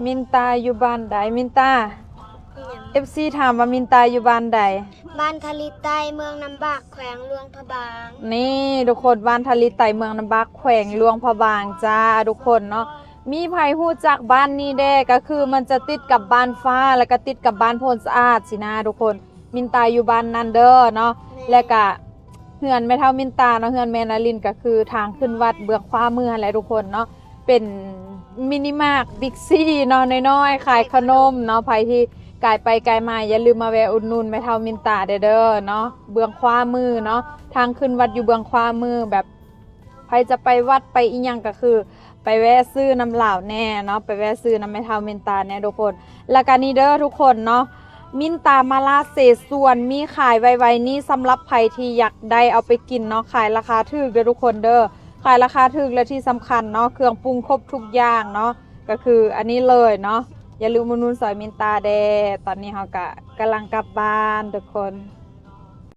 ມິນຕາຢູ່ບ້ານໃດ? ມິນຕາ ເອັຟຊີຖາມວ່າມິນຕາຢູ່ບ້ານໃດ? ບ້ານທະລິດໃຕ້ ເມືອງນ້ຳບັກ ແຂວງຫຼວງພະບາງ. ນີ້ທຸກຄົນ ບ້ານທະລິດໃຕ້ ເມືອງນ້ຳບັກ ແຂວງຫຼວງພະບາງຈ້າທຸກຄົນເນາະ. ມີໃຜຮູ້ຈັກບ້ານນີ້ແດ່? ກໍຄືມັນຈະຕິດກັບບ້ານຟ້າ ແລ້ວກໍຕິດກັບບ້ານໂພນສະອາດຊີ້ນະທຸກຄົນ. ມິນຕາຢູ່ບ້ານນັ້ນເດີເນາະ. ແລ້ວກໍເຮືອນແມ່ເຖົ້າມິນຕາເນາະ ເຮືອນແມ່ນາລິນ ກໍຄືທາງຂຶ້ນວັດເບື້ອງຂວາມືຫັ້ນແຫຼະທຸກຄົນເນາະ. ເປັນມິນິມາກ ບິກຊີເນາະ ນ້ອຍໆ ຂາຍຂະໜົມເນາະ. ໃຜທີ່ກາຍໄປກາຍມາ ຢ່າລືມມາແວ່ອຸດໜູນແມ່ເຖົ້າມິນຕາແດ່ເດີເນາະ. ເບື້ອງຂວາມືເນາະ ທາງຂຶ້ນວັດຢູ່ເບື້ອງຂວາມື. ແບບໃຜຈະໄປວັດໄປອີ່ຫຍັງ ກໍຄືໄປແວ່ຊື້ນຳລາວແດ່ເນາະ ໄປແວ່ຊື້ນຳແມ່ເຖົ້າມິນຕາແດ່ທຸກຄົນ. ແລ້ວກໍນີ້ເດີທຸກຄົນເນາະ ມິນຕາມາລາເສສວນ ມີຂາຍໄວໆນີ້ ສຳລັບໃຜທີ່ຢາກໄດ້ເອົາໄປກິນເນາະ. ຂາຍລາຄາຖືກເດີທຸກຄົນເດີ ຂາຍລາຄາຖືກ ແລະທີ່ສຳຄັນເນາະ ເຄື່ອງປຸງຄົບທຸກຢ່າງເນາະ. ກໍຄືອັນນີ້ເລີຍເນາະ ຢ່າລືມອຸດໜູນຊ່ອຍມິນຕາແດ່. ຕອນນີ້ເຮົາກໍກຳລັງກັບບ້ານທຸກຄົນ.